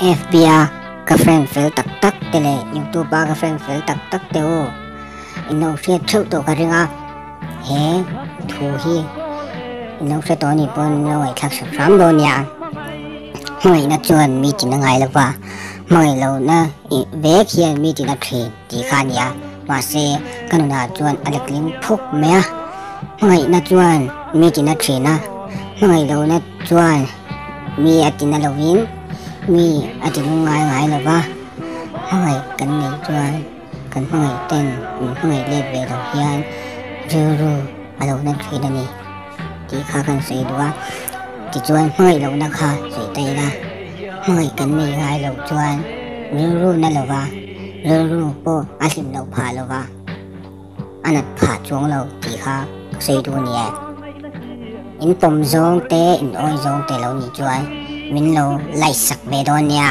FB a ka friend fel tak tak te leh YouTube a ka friend fel tak tak te u in lo hriat theuh tawh ka ring a, he thu hi in lo hre tawh anih pawn in lo ngaihthlak sak hram dawn nia. Hmangaihna chuan mi tin a ngai lo va, hmangaih lohna vek hian mi tin a thin tih kha a ni a, mahse ka nunah chuan a letling phuk mai a, hmangaihna chuan mi tin a thin a, hmangaih lohna chuan mi a tina lovin mi a ti lungngai ngai lo va, hmangaih kan neih chuan kan hmangaih ten min hmangaih let ve lo hian rilru a lo na thin a ni tih kha kan sawi duh a, tichuan hmangaih lohna kha sawi ta ila, hmangaih kan nei ngai loh chuan rilru na lo va, rilru pawh a hlim loh phah lo va. A nat phah chuang lo tih kha ka sawi duh a ni e. In pawm zawng te, in awi zawng te lo nih chuan min lo like sak ve dawn nia.